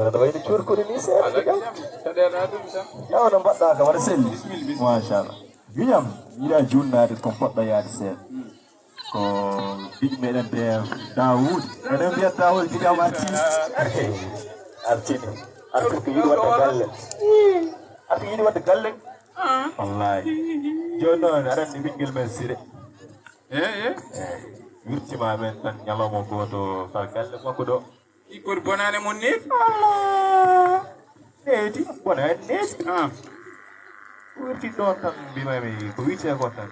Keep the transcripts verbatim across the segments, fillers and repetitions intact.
Aɗa wayno cuurkude ni seeɗa. Alaa ko jam. Caɗeele aduna tan. Yaw no mbaɗɗa ka waɗa selli. Bismillah, bismillah. Machallah. Wiyam, yiɗa junnaade ko poɗɗa yaade seeɗa. Ko biɗ meɗen de Daoud. Meɗen mbiya Daoud, biɗam arti. Arti. Arti ko yiɗi waɗde galle. Arti yiɗi waɗde galle. Wallahi. Jooni noon, aɗa anndi ɓinngel men Sire. Eh, eh. Eh, wirtima men tan ñalawma gooto far galle makko ɗo. Ɗi kori bonaane mon neefi? Alaa. Neeti, bonaani neeti. Ah. Wirti ɗoon tan mbimami ko wiyetee ko tan.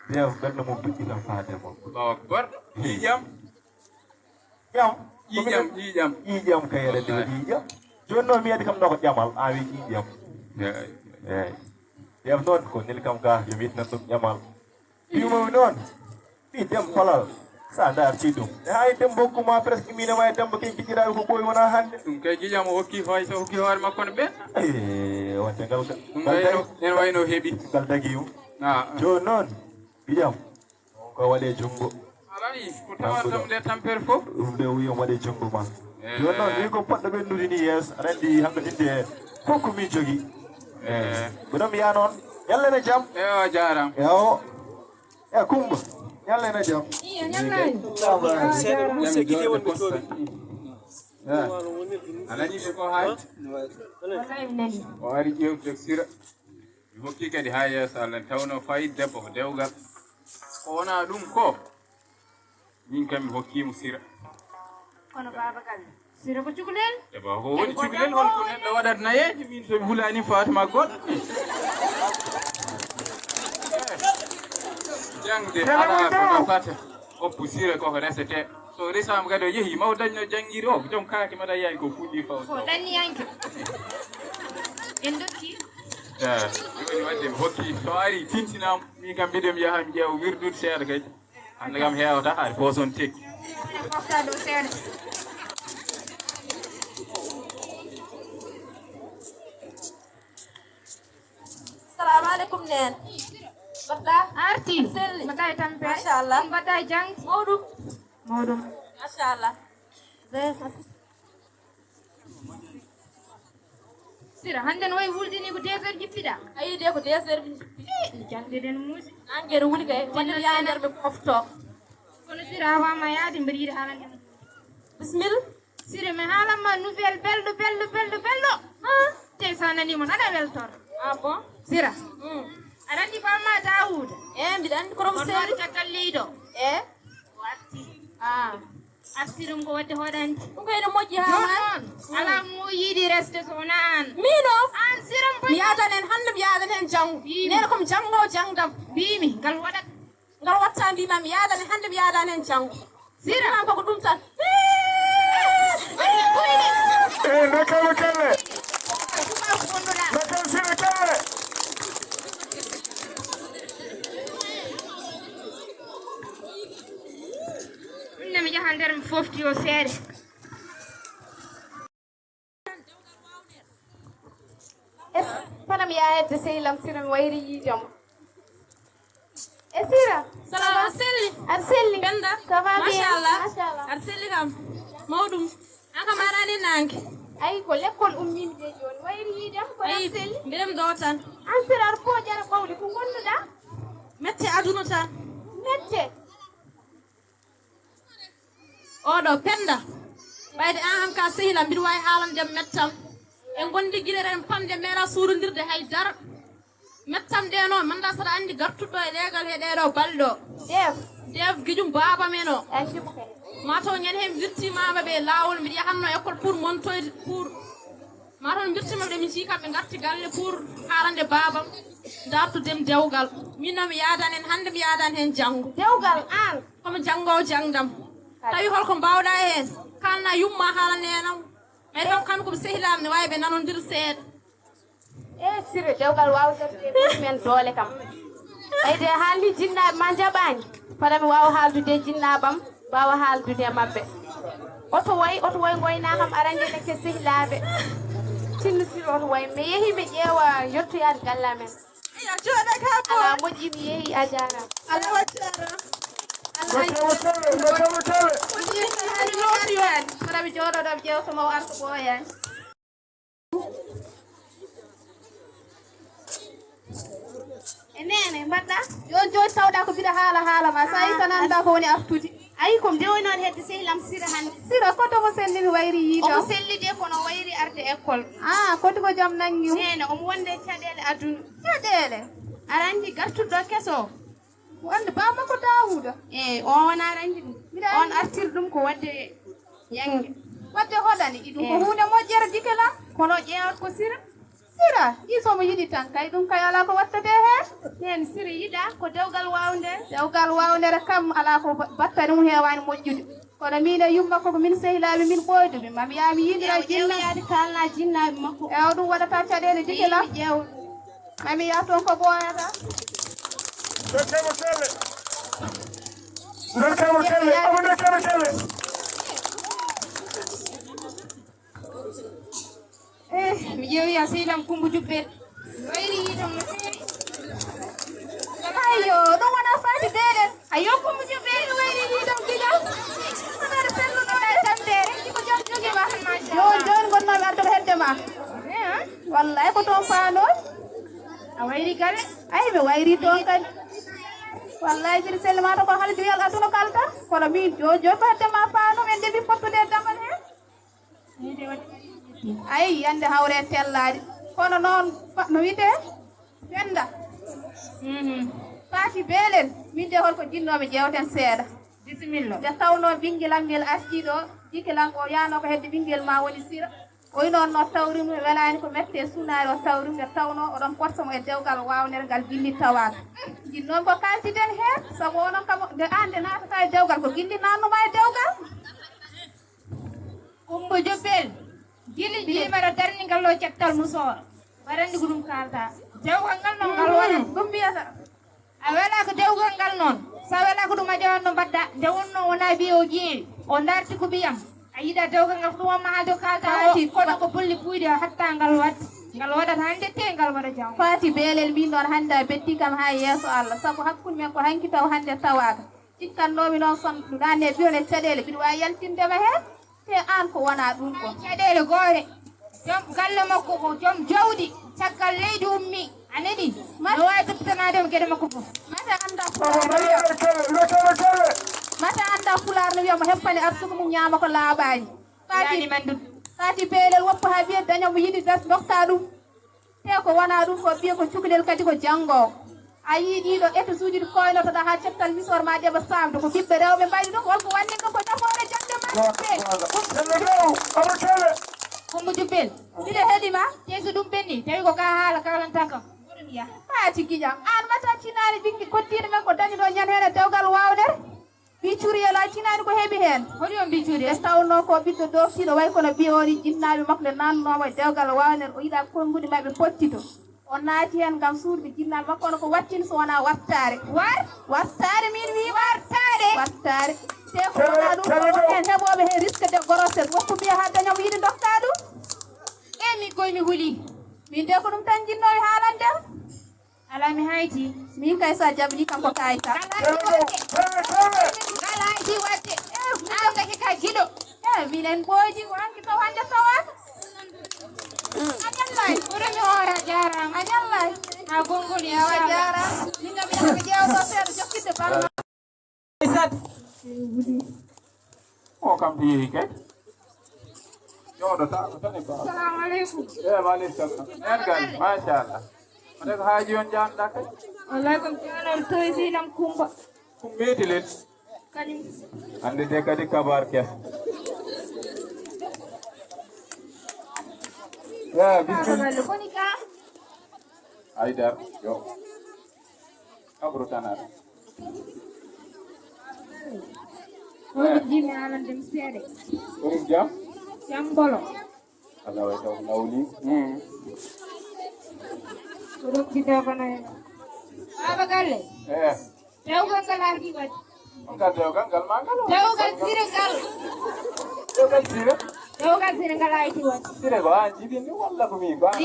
Ndeya ko ɓernde mum duƴƴi tan faade mo. Allahu akbar. Ƴiiƴam. Ƴam. Ƴiiƴam, ƴiiƴam. Ƴiiƴam kay, aɗa anndi ko ƴiiƴam. Jooni noon mi yadi kam ɗo ko ƴamal, a wi ƴiiƴam. Eey. Eey. Ƴam noon ko neli kam ga, yo mi yettinan ɗum ƴamal. Mbimomi noon, ɓii Demba Palal, so a dartii ɗum. E haa e Demba hokkuma presque miin e ma e Demba ken jigiraaɓe ko ɓooyi wonaa hannde. Ɗum kay giƴam o hokki hoy, so hokki hoore makko no ɓen. Ee, wonde ngal ga-, ɗum ngal wayno, dagi-, ene wayno heɓi. Ngal dagii mo. Ah, ah. Jooni noon, giƴam, ko waɗee junngo. Alaa, ko tawata ɗum nde tampere fof. Ɗum nde wiyi on waɗee junngo ma. Ee. Jooni noon, ni ko poɗɗo ɓennude ni yeeso, aɗa anndi hanko inde fof ko min jogii. Ee. Ee. Ko ɗum yaa noon, ñallen e jam. Ewa, jaaraama. Ewa. E Kumba, ñallen e jam. Iyo, ñallaani. Seeɗa ɗum seeɗa wonɓe toon. Alani ko haali. Wallahi mi nani. O ari ƴeewde Sira. Mi hokki kadi haa yeeso Allah, tawno fayi debbo ko dewgal. Ko wonaa ɗum ko, min kam mi hokkiimo Sira. Kono baaba kadi. Sira ko cukalel. E ba ko woni cukalel, hol ko neɗɗo waɗata nayeeje, min so mi hulaani Fatima goɗɗo. Jaŋde alaa ko nafata. Oppu Sira koko resete. So resaama kadi o yehi, maw dañno janngiri o, jom kaake mbaɗa yaani ko fuɗɗi faw. Ko ɗanniyanke. En dotti. Eh, ɗum woni waɗde mi hokki, so ari tintinaam, min kam mbiɗo mi yaha mi ƴeewa wirdude seeɗa kadi. Hannde kam heewata, hari poson tekki. Enen pofta dow seeɗa. Salamu aleykum, neen. Mbaɗɗa? Arti. Selli. Mbaɗɗa e tampere? Machallah. Mbaɗɗa e jam? Mawɗum. Mawɗum. Machallah. Sira, hannde no wayi wulde ni ko deux heures jippiɗa? Ayi de ko deux heures min jippi. Eh, jangde den muusi. Angere wuli kay, wonde yaa nder ɓe pofto. Kono Sira, a wama yaade mbeɗa yiɗi haalande mo. Bismillah. Sira, mi haalan ma nouvelle belɗo, belɗo, belɗo, belɗo. Ah. Te sa nani mo, nana weltor. Ah bon? Sira. Mm. Aɗa anndi ko amma Daawuda? Eh, mbiɗa anndi ko ɗum. On seri. Waɗi caggal leydi o. Eh? O arti. Ah. Arti ɗum ko waɗde hoɗande. Ɗum ko ene moƴƴi haa jooni ma. Noon, mm, alaa mo yiɗi resde so wonaa aan. Miin o? Aan Sira Mboy. Mi yaadan heen hannde, mi yaadan heen janngo. Mbiimi. Neene ko mi janngoowo, janngdam. Mbiimi, ngal waɗat. Ngal watta mbiima mi yaadani hannde, mi yaadani heen janngo. Sira. Mbiima koko ɗum tan. Eh, nakam kelle. Nakam Sira kelle. Ɗum ne mi yaha nder mi fofti o seeɗa. E, fana mi yaha hedde sehil am Sira, mi wayri yiide mo. E Sira. Salam, a selli? Aɗa selli? Penda. Ça va bien? Machallah. Machallah. Aɗa selli kam. Mawɗum. An kam a araani naange. Ayi, ko lekkol ummiimi de jooni. Wayri yiide am, kono aɗa selli? Ayi, mbiɗen ɗo tan. An Sira, aɗa pooƴa, aɗa ɓawli. Ko ngonduɗaa? Mette aduna tan. Mette? Oɗo Penda, ɓayde aan han ka sehil am, mbiɗa waawi haalande mettam. En ngondi gila eɗen pamde, meeɗa suuɗondirde hay dara. Mettam ɗe noon, manda saɗa anndi gartuɗo e leegal he ɗee ɗo balɗe o. Dev. Dev gijum baaba men o. Maa taw ñande heen mi wirtiima ɓe laawol, mbiɗa yahatno école pour montoyde, pour Maa toon mbirtimo ɓe, min cii kamɓe ngarti galle pour haalande baabam, dartudem dewgal. Min noon mi yaadan heen hannde, mi yaadan heen janngo. Dewgal aan? Komi janngoowo, janngdam. Tawi holko mbaawɗaa heen? Kaalna yumma haalane en am. Ɓay kam kamɓe ko ɓe sehilaaɓe, ne waawi ɓe nanondir seeɗa. E Sira, dewgal waawde men doole kam. Ɓayde haalni jinnaaɓe ma njaɓaani. Fada mi waawa haaldude e jinnaaɓam. Mbaawa haaldude e maɓɓe. Oto way, oto way ngoyna kam arande nekke sehilaaɓe. Tinno Sira oto way. Mi yehi mi ƴeewa yottoyaade galle amen. Yo jooɗo ka bo. Alaa moƴƴi mi yehi a jaaraama. Alaa wa jaaraama. Alaa. Ko jaɓo tele, ko jaɓo tele. Ko yehi mi yehi waani. Kono mi jooɗoɗo mi ƴeewa so maw arta ɓooyaani. Mbaɗɗa? Jooni jooni tawɗa ko mbiɗa haala haala ma. So a yii tan annda ko woni artude. Ayi, ko mbiyoy noon hedde sehil am Sira hannde. Sira, koto mo selli mi wayri yiide. Omo selli de, kono wayri arde école. Ah, koti ko jam nanngi mo? Neene, omo wonde caɗeele aduna. Caɗeele? Aɗa anndi gartuɗo keso o? Wonde baa makko Daawuda? Eey, o wona aɗa anndi ɗum. Mbiɗa anndi. On artir ɗum ko waɗde ñannge. Waɗde hoɗani? Iɗum ko huunde moƴƴere, Dikela. Kono ƴeewat ko Sira. Sira, ɗi so mo yiɗi tan, kay ɗum kay alaa ko wattete heen. Heen Sira yiɗa ko dewgal waawnde. Dewgal waawnde kam alaa ko ba-, batta ɗum heewaani moƴƴude. Kono miin e yumma ko min sehilaaɓe, min ɓooyduɓe. Mami yaa mi yiidira jinna. Ƴeew yaade kaalna jinnaaɓe makko. Eew, ɗum waɗata caɗeele Dikela. Ƴeew. Mami yaa toon ko ɓooyata. Ndokkee mo kelle. Ndokkee mo kelle. Omo ndokkee mo kelle. Eh, mi ƴeewi a sehil am Kumba Jubbel. Wayri yiidam no feewi. Ayyo, ɗum wona Faati Beelel. Ayyo, Kumba Jubbel no wayri yiidam gila. Wonata selluno e tamtere. Ko jom jogi ma. Jooni, jooni ngonnoomi ardude hedde ma. Eh, ah? Wallay ko toon paanoo. A wayri kala? Ay, mi wayri toon kadi. Wallay, jiɗi selli ma to ko haaldude aduna kalta. Kono min jooni, jooni ko hedde ma paanoo, min ndewi fottude e damal heen. Ay, yande hawre tellaade. Kono noon, fa-, no wiyetee? Penda. Mhm. Faati Beelel, min de holko jinnoomi ƴeewten seeɗa. Bisimilla. Nde tawnoo ɓinngel am ngel artii ɗo, Dikela o yaanoo ko hedde ɓinngel ma woni Sira. O wi noon no tawri mo, welaani ko mette sunaare o tawri mo, nde tawnoo oɗon potta mo e dewgal waawnere ngal gilli tawaaka. Jinnoomi ko kaltiten heen, sabu onon kam nde aan nde naatata e dewgal, ko gilli naatnuma e dewgal. Kumba Jubbel, gili jiimata darningal ɗo cettal musooro. Mbaɗa anndi ko ɗum kaalta. Dewgal ngal noon ngal waɗat. Ɗum mbiyata. A wela ko dewgal ngal noon. So a wela ko ɗum a ƴeewat no mbaɗɗa. Nde wonnoo wonaa ɓiye o ƴeewi. O darti ko ɓiyam. A yiɗa dewgal ngal ko ɗum wamma haalde ko kaalta o. Faati. Kono ko bolli puyɗe o hatta ngal waɗ. Ngal waɗat hannde te ngal waɗa janngo. Faati Beelel, min noon hannde a betti kam haa yeeso Allah. Sabu hakkunde men ko hanki taw hannde tawaaka. Cikkannoomi noon son ɗaanne biro ne caɗeele, mbiɗa waawi yaltinde ma heen, te aan ko wonaa ɗum ko. Caɗeele goote, joom galle makko ko joom jawdi, caggal leydi ummi, a nani? Mat- no waawi toppitanaade mo geɗe makko fof. Mata annda pulaar no wiya, mata annda pulaar no wiya mo heppani arsugu mum ñaama ko laaɓaani. Faati, yaani man ɗum. Faati Beelel woppa haa wiya daña mo yiɗi das ndokta ɗum. Te ko wonaa ɗum, ko ɓiye ko cukalel kadi ko janngoowo. A yii ɗiɗo études uji ɗi koynotoɗaa haa cettal misoor ma ɗeɓa saamde, ko ɓiɓɓe rewɓe mbaɗi ɗum, holko wanni ɗum ko nafoore jannde maɓɓe? Ɗum Kumba Jubbel. Mbiɗa heɗi ma. Te so ɗum ɓenni, tawi ko ka haala kaalanta kam. Faati giƴam, aan mata tinaani ɓiŋngi koddiiɗo men ko dañi ɗo ñande heen e dewgal waawde. Mbi Curiel a tinaani ko heɓi heen. Holi on mbi Curiel? Nde tawnoo ko ɓiɗɗo dooftiiɗo way kono ɓiye o ni jinnaaɓe makko nde naatnoomo e dewgal waawnere o yiɗa konnguɗi maɓɓe pottito. O naati heen ngam suuɗude jinnaaɓe makko kono ko wattini so wonaa wattaare. War? Wattaare min wii wartaare. Wattaare. Te ko wonaa ɗum ko won heen heɓooɓe heen risque de grossesse woppu mbiya haa daña mo yiɗi ndokka ɗum. E min koye mi huli. Min de ko ɗum tan jinnoomi haalande am. Alaa mi hayti. Min kay so a jaɓni kam ko kayta. Ngal hayti waɗde. Ngal hayti waɗde. An kadi ka giɗo. Eh, minen ɓooydi ko hanki taw hannde tawaaka. A ñallay. Ɓurani hoore a jaaraama. A ñallay. Ha gonngol, yawa inchallah. Jaaraama. Min kam mi yaha mi ƴeewa ɗo seeɗa jokkitde balla. Aysat. O kam to yehi kay. Jooɗotaako tan e baaɗo. Assalamu aleykum. E wa aleykum salam. Neen kay, machallah. Wonde ko haaji on jaanɗa kay? Wallahi ko mi jaanano toy sinam Kumba. Ɗum meeti len. Kañum. Hannde de kadi kabaar kes. Ya, bismillah. Koni ka? Haydar, yo. Kabru tanar. Woni jimi anan dem seeɗa. Ɗum jam? Jam bolo. Allah way taw nawli. Hmm. Ko ɗum jiɗɗo ko nayi. Baaba Galle. Eh. Dewgal ngal ardi waɗi. On ka dewgal ngal ma ngal. Dewgal sire ngal. Dewgal sire? Dewgal sire ngal ardi waɗi. Sire ko an jiɗini walla ko min? Ko an.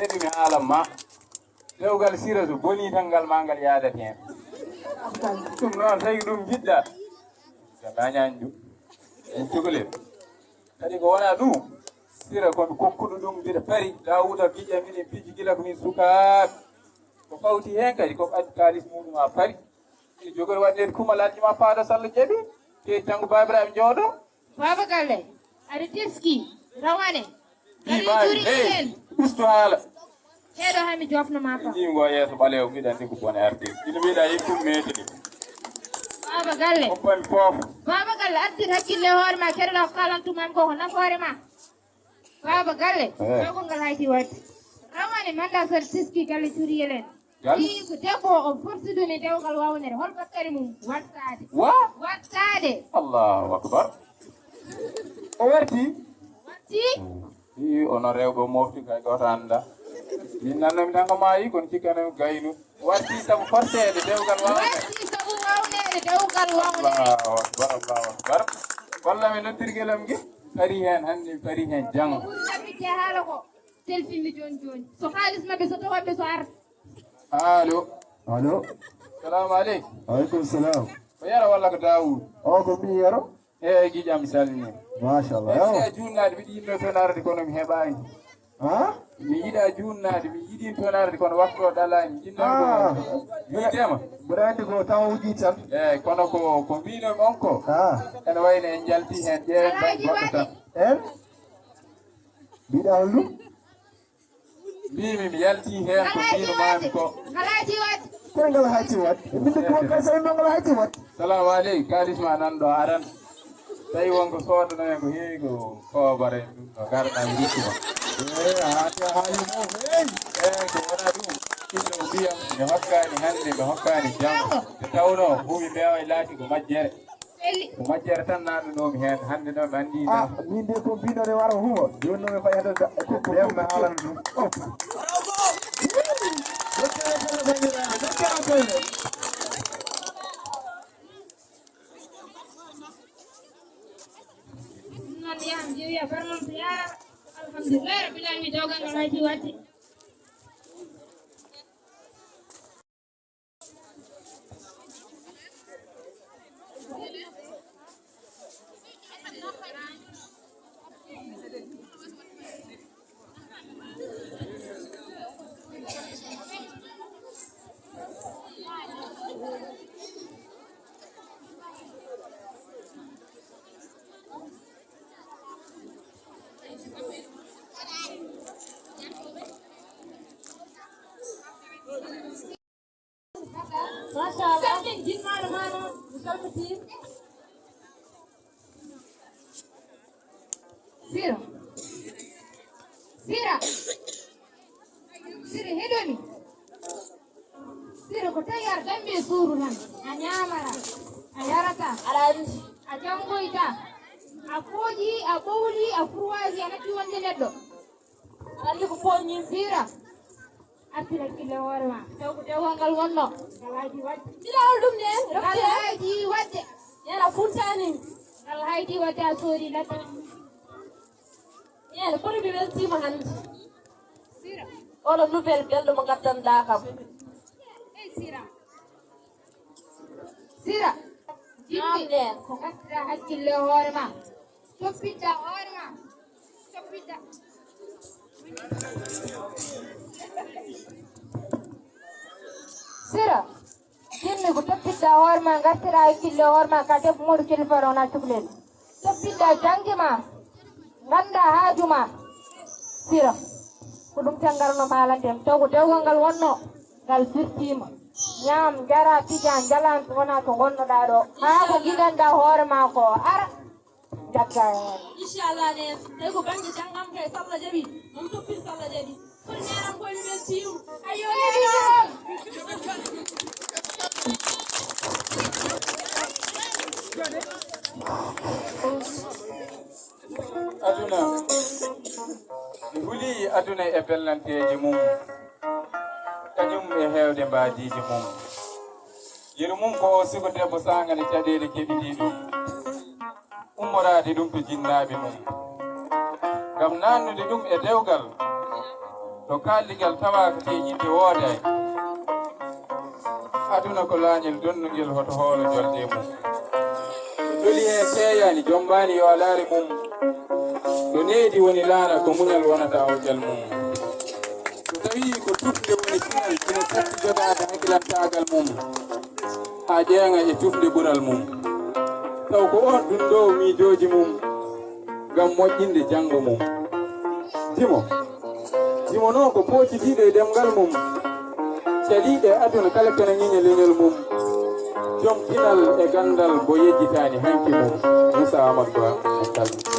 Eɗumi haalan ma. Dewgal sira so bonii tan ngal ma ngal yaadat heen. Ɗum noon tawi ɗum njiɗɗa. Ngal a ñaani ɗum. En cukalel. Kadi ko wonaa ɗum. Sira ko mi kokkuɗo ɗum mbiɗa pari. Daawuda giƴa minen piji gila ko min sukaaɓe. Ko fawti heen kadi, ko addi kaalis muɗum haa paari. Ene jogori waɗneede kumal, addi ma paado Salla Jabi, te janngo Baaba Ibrahima jooɗo. Baaba Galle, aɗa teski, rawane. Ɗi mbawi, hey, ustu haala. Heɗo hami jofno ma kam. Jiwi ngo yeeso ɓaleewo, mbiɗa anndi ko bone artir. Ina mbiɗa yettum meetri. Baaba Galle. Oppami foof. Baaba Galle, artir hakkille e hoore ma, keɗoɗa ko kalantumami ko, ko nafoore ma. Baaba Galle, eh, taw ko ngal hayti waɗde. Rawane, manda so aɗa teski galle Cuuriyel en. Gal? Ɗi ko debbo o forsiduni dewgal wawnere. Hol bakkari mum wattaade? Wa? Wattaade. Allahu akbar. O warti? Watti. Ii, onon rewɓe o mofti kay gooto annda. Min nannomi tan ko maayi, kono cikkanami gaynu. Warti sabu forseede dewgal wawnere. Warti sabu wawnere dewgal wawnere. Allahu akbar, Allahu akbar. Walla mi noddirgel am gi? Fari heen hannde, fari heen janngo. Ko ɓuri sabbitde haala ko telfinmi jooni jooni. So haalis maɓɓe, so tawaɓe, so arta. Allo. Allo. Salamu aleykum. Aleykum salam. Ko Yero walla ko Daawuud? O ko min Yero. Eeyi, giƴam, mi salmini. Machallah. Eeyi, mbiɗa juunnaade, mbiɗa yiɗno toon arde, kono mi heɓaani. Ha? Mi yiɗa juunnaade, mi yiɗi toon arde, kono waktu o ɗalaani. Jinnoomi ko. Ah. Wiydema. Mboɗa anndi ko tawa wujii tan. Eeyi, kono ko, ko mbiinoomi on ko. Ah. Ene wayno en njaltii heen, ƴeewen tan goɗɗo tan. En? Mbiɗa holɗum? Mbimi mi yalti heen ko mbiinumami ko. Ngal hayti waɗde. Koye ngal hayti waɗde. Min de ko kay so inno ngal hayti waɗde. Salamu aleykum, kaalis ma nan ɗo aran. Tawi wonko soodano en ko heewi ko koobare ɗum ɗo garɗa mi ruttu ma. Eh, a haati a haali mo heewi. Eh, ko wona ɗum. Ɗum ɗo mbiyam mi hokkani hannde, mi hokkani janngo. Nde tawno humi mbeewa e laati ko majjere. Ko majjere tan naatnanoomi heen, hannde noon mi anndii. Ah, min de ko mbiɗo ne wara huwa, jooni noon mi fayi heen ko ko ɓeew mi haalana ɗum. Oh. Ɗum noon yaha mi jeeya barmam so yaara. Alhamdulillahi rabbil alamin, dewgal ngal hayti waɗde. Machallah. Min jinnaɗo ma noon, mi salmitii. Sira. Sira. Sira, heɗomi. Sira, ko tawi aɗa dammi e suudu tan. A ñaamata, a yarata. Aɗa anndi. A janngoyta. A fooƴi, a ɓowli, a furwaji, a natti wonde neɗɗo. Aɗa anndi ko fooƴi. Sira. Artir hakkille hoore ma. Taw ko dewgal ngal wonno. Ngal hayti waɗde. Mbiɗa hol ɗum neen? Ngal hayti waɗde. Neen a funtaani. Ngal hayti waɗde a soodi ladde. Neen kono mi weltiima hannde. Sira. Oɗo nouvelle belɗo mo ngaddanɗaa kam. Ey Sira. Sira. Naam, jiɗmi neen. Ko ngattiɗaa hakkille hoore ma. Toppitɗaa hoore ma. Toppitɗaa. Sira. Jinmi ko toppitɗaa hoore ma, ngartiraa e kille hoore ma, ka debbo moɗo kilifa ɗo na cuklel. Toppitɗaa janngi ma, nganndaa haaju ma. Sira. Ko ɗum tan ngarno haalande en. Taw ko dewgal ngal wonno, ngal firtiima. Ñaam, njara, pija, njalan, wona to ngonnoɗaa ɗo. Haa ko gidanɗaa hoore ma ko, ara. Jagga heen. Inchallah ne, tawi ko bannge janngam kay Salla jaɓi, noon toppin Salla jaɓi. Kono neram koye mi weltiima. Ayo, neram. Aduna, mi huli aduna e bellanteeji mum, kañum e heewde mbaadiiji mum. Yeru mum ko o suka debbo saanga nde caɗeele keɓitii ɗum. Ummoraade ɗum to jinnaaɓe mum, ngam naannude ɗum e dewgal, to kaaldigal tawaaka tee yiɗde woodaani. Aduna ko laañel donnungel, hoto hoolo jolde mum. Ɗo doli heen seeyaani, jommbaani yoolaare mum. Ɗo needi woni laana, ko muñal wonata oojal mum. Ko Tawi ko tufnde woni pinal, ina foti jogaade hakkilantaagal mum haa ƴeeŋa e tufnde ɓural mum. Taw ko oon dunndoowo miijooji mum ngam moƴƴinde janngo mum. Dimo. Dimo noon ko pooccitiiɗo e ɗemngal mum, caliiɗo e aduna kala kene ŋiña leñol mum. Joom pinal e ganndal mbo yejjitaani hanki mum. Moussa Amadou Ba, en calminii.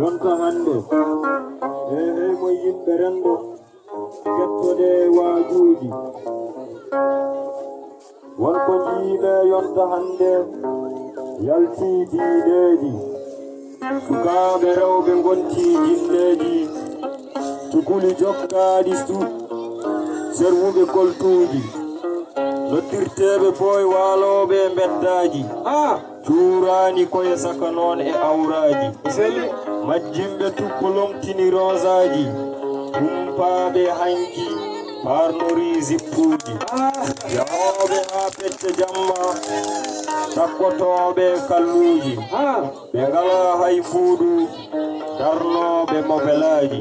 Yonta hannde, eehey mo yimɓe renndo, kettode waajuuji. Won ko njiiɓe yonta hannde, yaltii diineeji. Sukaaɓe rewɓe ngontii jinneeji, cukuli jokkaaɗi su-, serwuɓe koltuuji. Noddirteeɓe boy waalooɓe e mbeddaaji. Ah! Cuuraani koye saka noon e awraaji. Selli. Majjimɓe tuppo lomtini rosaaji. Tumpaaɓe hanki parnori zippuuji. Ah! Yahooɓe haa pecce jamma, takkotooɓe kalluuji. Ah! Ɓe ngalaa hay mbuuɗu, darnooɓe mobelaaji.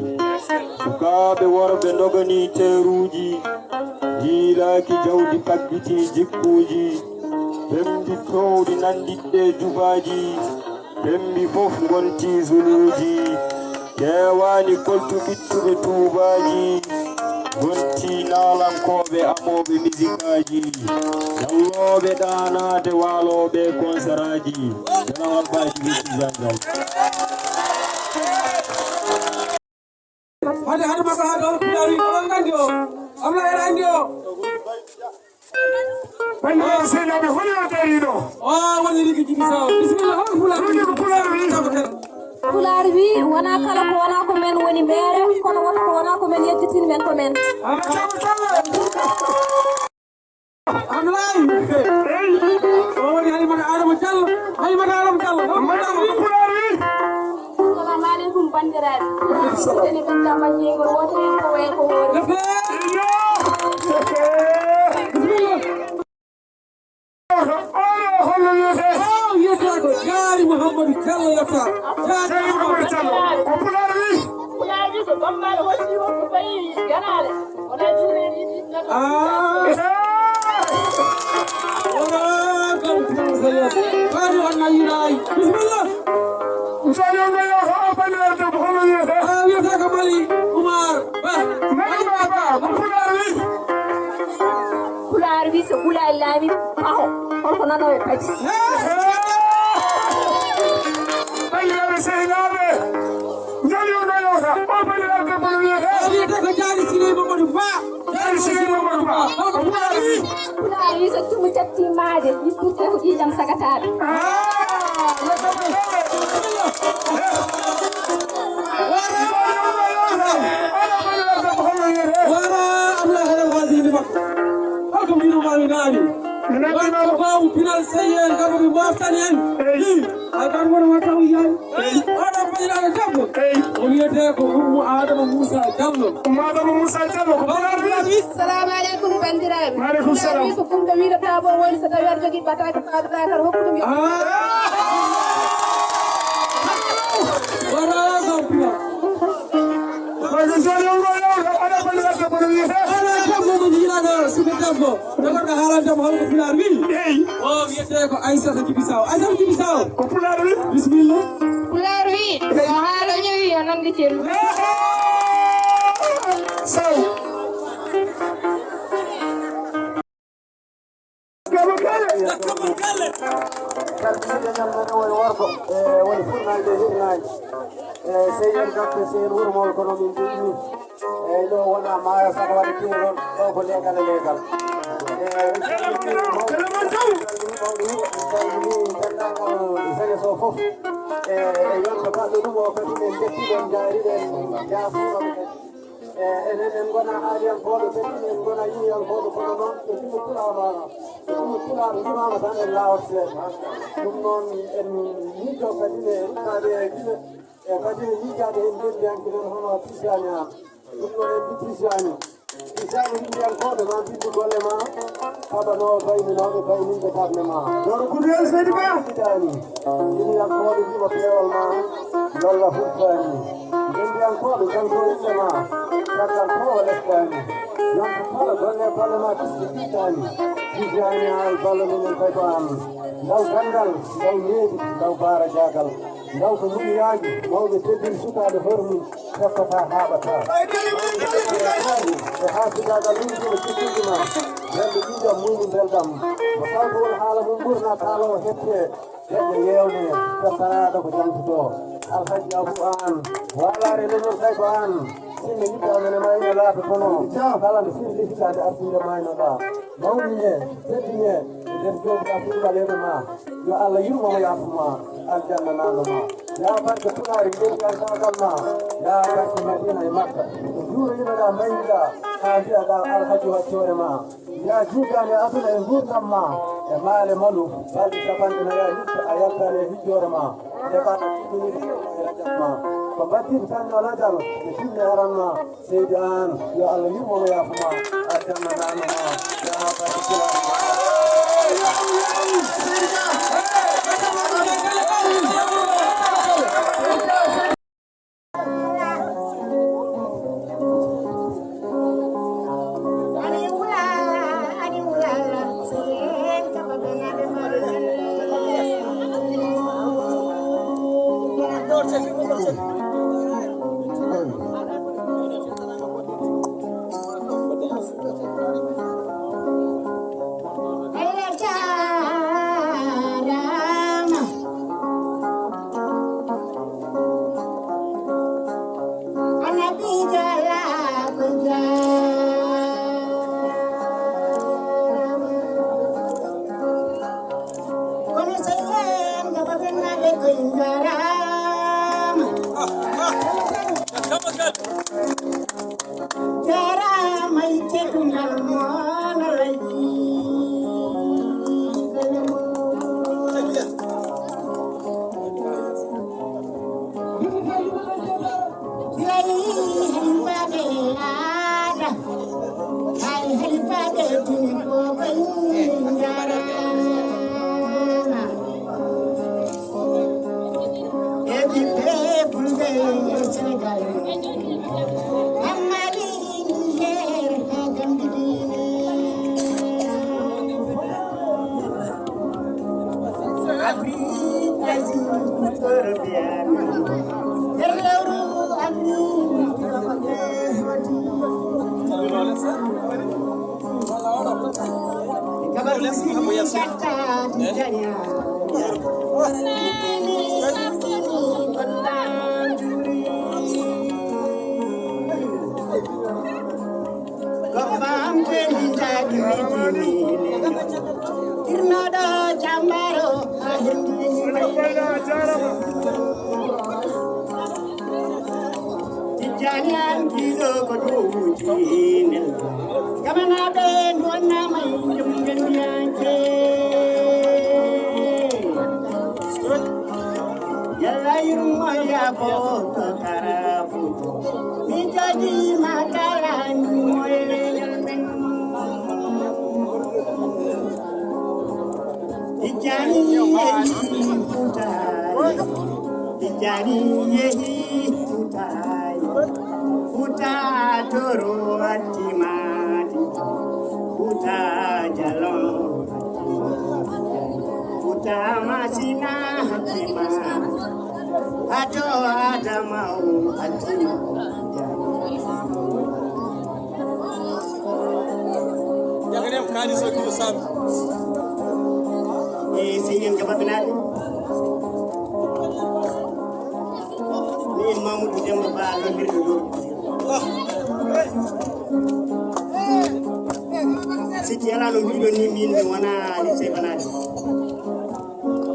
Sukaaɓe worɓe ndoganii teeruuji, njiilaaki jawdi paggitii jikkuuji, pemmbi toowɗi nanndiɗɗe jubaaji, pemmbi fof ngontii zuluuji, keewaani koltu ɓittuɓe tuubaaji, ngontii naalankooɓe amooɓe misikaaji, jallooɓe ɗaanaade waalooɓe konseraaji. Général Baye Djibi Tidiane Diallo. Hade, hade makko haa ɗo, Pulaar wi, oɗon nganndi o. Ablaye, aɗa anndi o. Banndiraaɓe sehilaaɓe, holi o dariiɗo? O woni Rigi Jibi Saw. Bisimilla, hol Pulaar wi? Ɗum ko Pulaar wi. Pulaar wi, wonaa kala ko wonaa ko men woni meere, kono wonaa ko wonaa ko men yejjitini men ko men. Ah, tawa, tawa. Ablaye. O woni Halimata Adama Diallo. Halimata Adama Diallo. Madame ko Pulaar wi. Assalamu alaikum, banndiraaɓe. Pulaar wi, so tawii ɓe jam e jeyngol wootere, en ko wayi ko hoore. Bismillah. Oɗo holno wiyetee? O wiyetee ko Jaari Mouhamadou Diallo yetta. Jaari Mouhamadou Diallo. Ko Pulaar wi. Pulaar wi ko Bambaɗo hoccii won ko fayi ganaale. Wona juureeɗi ɗi nana. Ah. Wona kam tun so yetto. Faami on nawiraay. Bismillah. Joni on nayo ko o banndiraaɗo debbo, hono wiyetee? Ah, wiyetee ko Mali Oumar Ba. Mali Oumar Ba, ko Pulaar wi. Pulaar wi so Pulaar laami ɓawo, holko nanooɓe pati? Banndiraaɓe sehilaaɓe, joni on nayo ka, o banndiraaɗo debbo no wiyetee? O wiyetee ko Jaari Siley Mamadou Ba. Jaari Siley Mamadou Ba. Holko Pulaar wi? Pulaar wi so cumu catti maade, yippirte ko ƴiiƴam sagataaɓe. Ah, wara Ablaye Haydara Waziri makko. Holko mbino mami naani? Wonko baawu pinal seyel gaba mi moftani en. Eyi. Alkan wona wata o yayi. Eyi. Oɗo banndiraaɗo debbo. Eyi. O wiyetee ko Ummu Adama Moussa Diallo. Ummu Adama Moussa Diallo ko Pulaar wi. Salamu aleykum, banndiraaɓe. Wa aleykum salam. Pulaar wi ko Kumba wiɗo taabo woni so tawi aɗa jogii bataake faaduɗaa kar hokku ɗum. Ah. Wara ko Pulaar. Kono joni on ɗo yawta, oɗo banndiraaɗo debbo no wiyetee? Oɗo debbo mo jiilaɗo, suka debbo. Jogoɗo haalanta mo holko Pulaar wi? Eyi. O wiyetee ko Aissata Djiby Saw. Aissata Djiby Saw. Ko Pulaar wi? Bisimilla. Pulaar wi, so haala ñawi yo nande cellu. Saw. Calcinde ñande ɗo woni worgo, e woni furnaaji ɗe hirnaani. E sey en gacce, sey en wuro mawɗo, kono min njiɗmi. Eyyi, ɗo wona maayo, saka waɗi piyo ɗon, ɗo ko leegal e leegal. Eyyi, en calmini mawɓe, en calmini mawɓe, en calmini denndaangal jeunesse o fof. E, e yonta baɗɗo ɗum o kadi, en njetti ɗon, njaari ɗen, jaafima ɓe kadi. E, enen en ngona aaliyankooɓe kadi, en ngona yiiyankooɓe, kono noon so ɗum pulaar, so ɗum pulaar ndimaama tan en laawat seeɗa. Ɗum noon en miijo kadi ne ruttaaɓe e gila. E kadi ne miijaade heen ndenndiyanke men hono Tijjaani Aan. Ɗum noon en mbiyi Tijjaani. Isaani yimɓiyankooɓe ma bindu golle ma, haɓanoowo bayninooɓe bayninde darnde ma. Doro Guduyel Seydi Ba. Sidaani yimɓiyankooɓe yima peewal ma, lolla furtaani. Ngenndiyankooɓe janto innde ma, caggal fof o lettaani. Yonto kala golle golle ma kisti kittaani. Sidaani al ballo minen koy ko an. Ndaw ganndal, ndaw needi, ndaw baara jaagal. Ndaw ko muññaaji, mawɓe teddin sukaaɓe hormi. Tokkata haaɓata. E haa sugaagal wiyde no sikkuji ma. Wonde ƴiiƴam muyni belɗam. Mo sawtowol haala mum ɓurna kaaloowo hettee. Heɓde yeewne, fettanaaɗo ko jangtotoo. Alhaji Abu aan, waalaare leñol tawi ko aan. Sinno yiɗɗa mene ma ina laatotono. Kala nde firli hitaande artinde ma ina ɗaa. Mawni e, teddini e, nder jooɗiɗaa fii ɓaleeɓe ma. Yo Allah yurmo mo yaafo ma, aljanna nanno ma. Yaa barke Pulaar ngenndiyankaagal ma, yaa barke Madina e Makka. Ko juuroyinoɗaa mbayniɗaa, haa mbiyaɗaa Alhaji waccoore ma. Yaa juugaani e aduna e nguurndam ma, e maale manu, balɗe capanɗe nayi a yetta, a yaltaani e hijjoore ma. Nde mbaɗa ɗiɗi e rajab ma. Ko mbaɗɗiɗi tan no lajal, e tinne aran ma. Seydi aan, yo Allah yurmo mo yaafo ma, aljanna nanno ma, yaa barke Pulaar. Allah jaaraama. Annabiijo Alla ko jaaraama. Kono so en gaba ɓennaaɓe koye jaaraama. Jaaraama e teddungal mon, Alhaji. Alhaji Halifaɓe Aada, hay Halifaɓe Tine ko koye jaaraama. E ɓiɓɓe Fulɓe Senegal, Mali, Niger, haa Gambie. Afrique, Asie, Europe, nder lewru Afrique. Tirnoɗo jambaro ha hendi. Tijjani an kiɗo ko ɗuuji nel. Kamanaɓe duwannama e jom ngendiyanke. Yalla yurmo yabo ko karafu. Mi jaji ma kala ni moye yalmen. Tijjani yehi Fuutaay. Tijjani yehi Fuutaay. Fuuta Tooro hattima. Fuuta Jalon hattima. Fuuta Masina hattima. Hato Adama o hattima. Jagaɗen kadi so ɗum sami. E sey en gaba finaaɗe. Min Mamoudou Demba Ba lollirɗo ɗo. Sikki alaa no mbiɗon ni min mi wona lycée Banaɗi.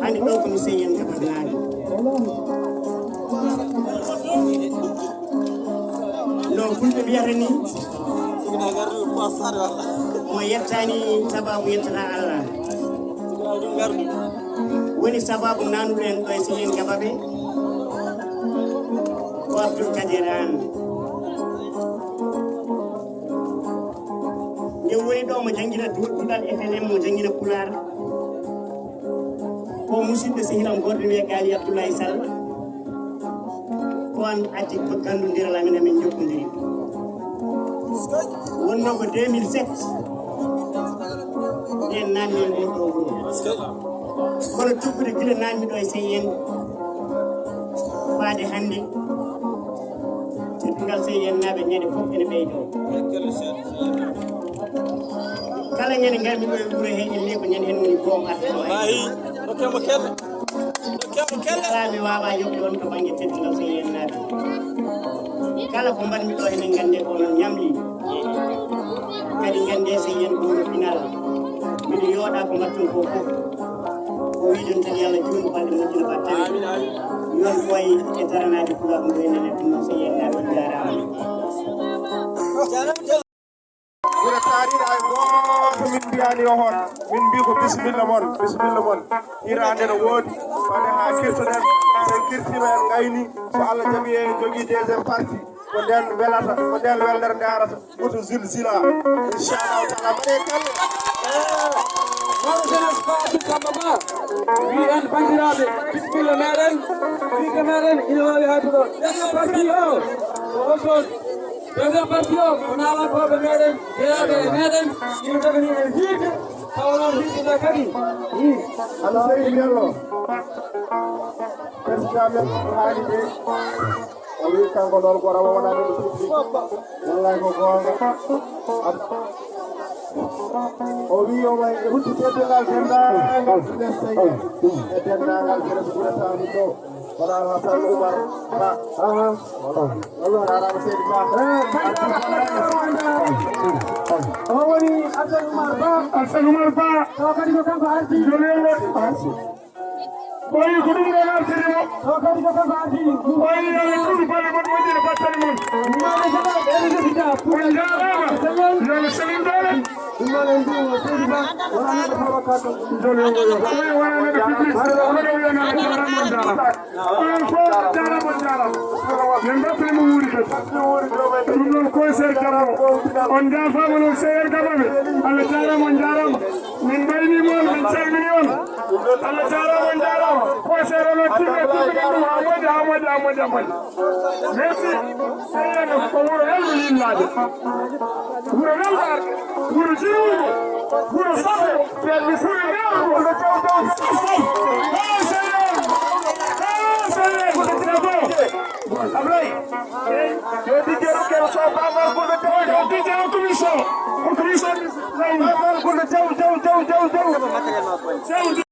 Hannde ɗo ko mi sey en gaba finaaɗe. No fulɓe mbiyata ni, mo yettaani sababu yettata Allah. Woni sababu nanuɗen ɗo e sehil gabaɓe ko Abdoul Kadir Anne. Mo janngina du-, duɗal F L M, mo janngina Pulaar. Ko musidɗo sehil am goɗɗo wiyee Gaali Abdoulaye Sall. Ko an addi ko ganndudiral amin, amin njokkondiri. Wonno ko deux mille sept. Nden naamni en ɗo wuro. Kono tuggude gila naamni ɗo e C N. Faade hannde. Teddungal C N naaɓe ñande fof ene ɓeydo. Kala ñande ngarmi ɗo e wuro he, elle ko ñande hen woni boom arde. Maahi, dokkemo kelle. Dokkemo kelle. Kala mi wawa yoɓde on to bangge teddungal C N naaɓe. Kala ko mbaɗmi ɗo eɗen nganndi ko onon ñamli. Kadi nganndi C N ko wuro pinal. Miɗo yooɗa ko mbaɗton ko fof. Ko wiɗen tan yo Allah juutnu balɗe moƴƴina battane. Yon koye e taranaaji pulaar ɗum ɗo e nene ɗum noon C N naaɓe on njaaraama. Ɓura taariiɗo hay gooto min mbiyaani yo hoot. Min mbii ko bisimilla mon, bisimilla mon. Hiraande no woodi. Mbaɗe haa kirtoɗen. Sen kirtiima en ngayni. So Allah jaɓi en jogii deuxième partie. Ko ndeen welata, ko ndeen welnere nde arata. Woto zilzila. Inchallahu taala. Mbaɗe kala. Mawɗo jeunesse Ba Abdou Samba Ba. Wi en banndiraaɓe. Bisimilla meɗen. Ɓiɓɓe meɗen ina waawi haalde ɗo. Deuxième partie o. Ko on ɗon. Deuxième partie o, ko naalankooɓe meɗen, jeyaaɓe e meɗen, ina joganii en hiirde, tawa noon hiirde nde kadi. Wi, Alla Seydi Bello, président men ko haali de, o wi kanko noon ko rawa wonani ɗo sukri. Wallay ko goonga. O wi o way e hutti teddungal denndaangal Seydi e denndaangal Seydi Ɓurata ɗo. Kono Alhasan Umar Ba. Aha. Jaaraama seydi Ba. Eh, kadi Alhasan Umar Ba. O woni Alhasan Umar Ba. Alhasan Umar Ba. Tawa kadi ko kanko arti. Joliyongo. Arti. O wi ko ɗum ɗon artiri mo. Tawa kadi ko kanko arti. O wi yo Allah juutnu balɗe mon moƴƴina battane mon. Mbaɗe jaɓa, ɓe ɗo jokki jaab. On jaaraama. Yo Allah selin doole. Ɗum noon en mbiyii mo seydi Ba, wonaa neɗɗo provocateur. Joliyongo yo. O wi wonaa neɗɗo publicité. Kono o wi wonaa neɗɗo jaaraama, on jaaraama. Onon fof jaaraama, on jaaraama. Min mbaɗtani mo wuuri kadi. Ɗum noon ko seer Gammo. On njaafaama noon seer Gammo ɓe. Allah jaaraama, on jaaraama. Min mbayni mo on, min calmini on. Allah jaaraama, on jaaraama. Ko seer onon timmi, timmi ɗum haa moƴƴa, haa moƴƴa, haa moƴƴa, haa moƴƴa. Merci. Seer ko wuro welɗo yillaade. Wuro welɗo arde. Wuro jirugo. Wuro sabbo. Wuro welɗo. Haa seer. Haa seer. Ablaye. Yo Didier Rokel so Baba Gouda Diaw. Yo Didier Rokel so. Rokel so. Baba Gouda Diaw, Diaw, Diaw, Diaw, Diaw.